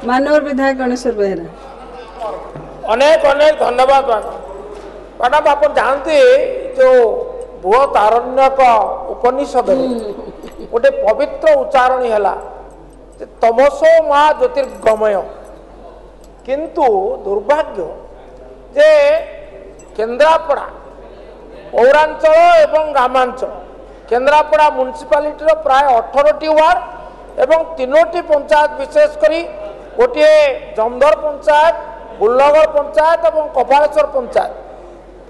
ମାନ୍ୟବର ବିଧାୟକ ଗଣେଶ୍ୱର ବେହେରା। ଅନେକ ଅନେକ ଧନ୍ୟବାଦ ମ୍ୟାଡ଼ାମ। ଆପଣ ଜାଣନ୍ତି, ଯେଉଁ ବୃହତ ଆରଣ୍ୟକ ଉପନିଷଦରେ ଗୋଟେ ପବିତ୍ର ଉଚ୍ଚାରଣ ହେଲା ଯେ ତମସୋ ମା ଜ୍ୟୋତିର୍ଗମୟ। କିନ୍ତୁ ଦୁର୍ଭାଗ୍ୟ ଯେ କେନ୍ଦ୍ରାପଡ଼ା ପୌରାଞ୍ଚଳ ଏବଂ ଗ୍ରାମାଞ୍ଚଳ, କେନ୍ଦ୍ରାପଡ଼ା ମ୍ୟୁନିସିପାଲିଟିର ପ୍ରାୟ 18ଟି ୱାର୍ଡ ଏବଂ 3ଟି ପଞ୍ଚାୟତ, ବିଶେଷ କରି ଗୋଟିଏ ଜମଧର ପଞ୍ଚାୟତ, ଗୁଲନଗର ପଞ୍ଚାୟତ ଏବଂ କପାଳେଶ୍ୱର ପଞ୍ଚାୟତ,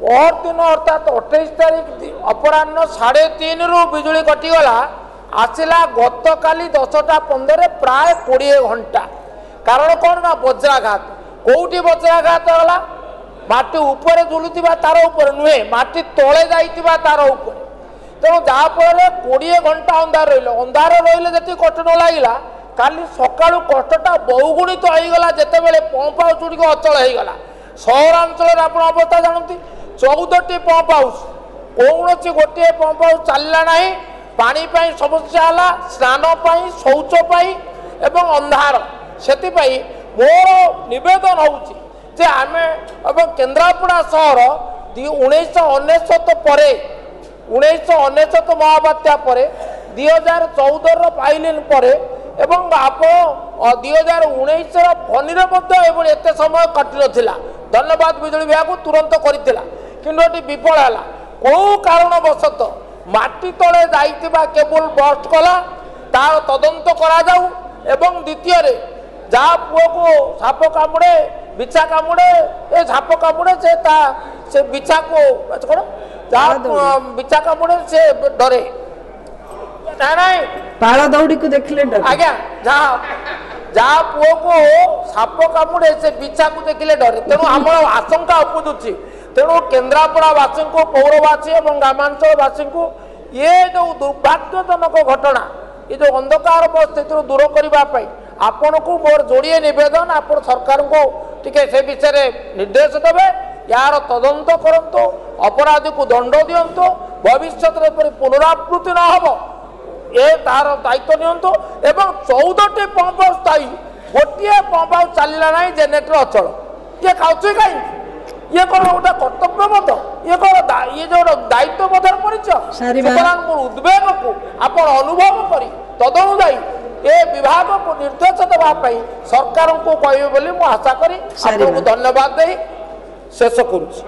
ପରଦିନ ଅର୍ଥାତ୍ 28 ତାରିଖ ଅପରାହ୍ନ 3:30ରୁ ବିଜୁଳି କଟିଗଲା, ଆସିଲା ଗତକାଲି 10ଟା 15ରେ, ପ୍ରାୟ 20 ଘଣ୍ଟା। କାରଣ କ'ଣ ନା ବଜ୍ରାଘାତ। କେଉଁଠି ବଜ୍ରାଘାତ ହେଲା? ମାଟି ଉପରେ ଝୁଲୁଥିବା ତାର ଉପରେ ନୁହେଁ, ମାଟି ତଳେ ଯାଇଥିବା ତାର ଉପରେ। ତେଣୁ ଯାହାଫଳରେ 20 ଘଣ୍ଟା ଅନ୍ଧାର ରହିଲେ। ଅନ୍ଧାର ରହିଲେ ଯେତିକି କଷ୍ଟ ନ ଲାଗିଲା, କାଲି ସକାଳୁ କଷ୍ଟଟା ବହୁଗୁଣିତ ହେଇଗଲା, ଯେତେବେଳେ ପମ୍ପ ହାଉସ୍ ଗୁଡ଼ିକ ଅଚଳ ହେଇଗଲା। ସହରାଞ୍ଚଳରେ ଆପଣ ଅବସ୍ଥା ଜାଣନ୍ତି, 14ଟି ପମ୍ପ ହାଉସ୍, କୌଣସି ଗୋଟିଏ ପମ୍ପ ହାଉସ୍ ଚାଲିଲା ନାହିଁ। ପାଣି ପାଇଁ ସମସ୍ୟା ହେଲା, ସ୍ନାନ ପାଇଁ, ଶୌଚ ପାଇଁ ଏବଂ ଅନ୍ଧାର। ସେଥିପାଇଁ ମୋର ନିବେଦନ ହେଉଛି ଯେ ଆମେ ଏବଂ କେନ୍ଦ୍ରାପଡ଼ା ସହର 1999 ପରେ, 1999 ମହାବାତ୍ୟା ପରେ, 2014ର ପାଇଲିନ୍ ପରେ ଏବଂ ଆପଣ 2019ର ଫନିରେ ମଧ୍ୟ ଏଭଳି ଏତେ ସମୟ କଟିନଥିଲା। ଧନ୍ୟବାଦ ବିଜୁଳି ବିଭାଗକୁ, ତୁରନ୍ତ କରିଥିଲା। କିନ୍ତୁ ଏଠି ବିଫଳ ହେଲା। କେଉଁ କାରଣବଶତଃ ମାଟି ତଳେ ଯାଇଥିବା କେବୁଲ ବର୍ଷ୍ଟ କଲା, ତାର ତଦନ୍ତ କରାଯାଉ। ଏବଂ ଦ୍ୱିତୀୟରେ, ଯାହା ପୁଅକୁ ସାପ କାମୁଡ଼େ, ବିଛା କାମୁଡ଼େ, ଏ ସାପ କାମୁଡ଼େ, ସେ ତା ସେ ବିଛାକୁ କ'ଣ, ଯାହା ବିଛା କାମୁଡ଼େ ସେ ଡରେ ନା ନାଇଁ? ପାଳ ଦଉଡ଼ିକୁ ଦେଖିଲେ ଡରେ। ଆଜ୍ଞା, ଯାହା ପୁଅକୁ ସାପ କାମୁଡ଼େ ସେ ବିଛାକୁ ଦେଖିଲେ ଡରେ। ତେଣୁ ଆମର ଆଶଙ୍କା ଉପୁଜୁଛି। ତେଣୁ କେନ୍ଦ୍ରାପଡ଼ାବାସୀଙ୍କୁ, ପୌରବାସୀ ଏବଂ ଗ୍ରାମାଞ୍ଚଳବାସୀଙ୍କୁ ଏ ଯେଉଁ ଦୁର୍ଭାଗ୍ୟଜନକ ଘଟଣା, ଏ ଯେଉଁ ଅନ୍ଧକାର ସ୍ଥିତିରୁ ଦୂର କରିବା ପାଇଁ ଆପଣଙ୍କୁ ମୋର ଯୋଡ଼ିଏ ନିବେଦନ। ଆପଣ ସରକାରଙ୍କୁ ଟିକେ ସେ ବିଷୟରେ ନିର୍ଦ୍ଦେଶ ଦେବେ, ଏହାର ତଦନ୍ତ କରନ୍ତୁ, ଅପରାଧୀକୁ ଦଣ୍ଡ ଦିଅନ୍ତୁ, ଭବିଷ୍ୟତରେ ଏପରି ପୁନରାବୃତ୍ତି ନ ହେବ ଏ ତାର ଦାୟିତ୍ୱ ନିଅନ୍ତୁ। ଏବଂ 14ଟି ପମ୍ପ ହାଉସ୍ ଥାଇ ଗୋଟିଏ ପମ୍ପ ହାଉସ୍ ଚାଲିଲା ନାହିଁ, ଜେନେରେଟର ଅଚଳ, ଇଏ ଖାଉଛି କାହିଁକି? ଇଏ କ'ଣ ଗୋଟେ କର୍ତ୍ତବ୍ୟବୋଧ? ଇଏ କ'ଣ ଇଏ ଯୋଉ ଦାୟିତ୍ୱବୋଧର ପରିଚୟ? ସୁତରାଂ ମୋର ଉଦ୍ବେଗକୁ ଆପଣ ଅନୁଭବ କରି ତଦନୁଯାୟୀ ଏ ବିଭାଗକୁ ନିର୍ଦ୍ଦେଶ ଦେବା ପାଇଁ ସରକାରଙ୍କୁ କହିବେ ବୋଲି ମୁଁ ଆଶା କରି ଆପଣଙ୍କୁ ଧନ୍ୟବାଦ ଦେଇ ଶେଷ କରୁଛି।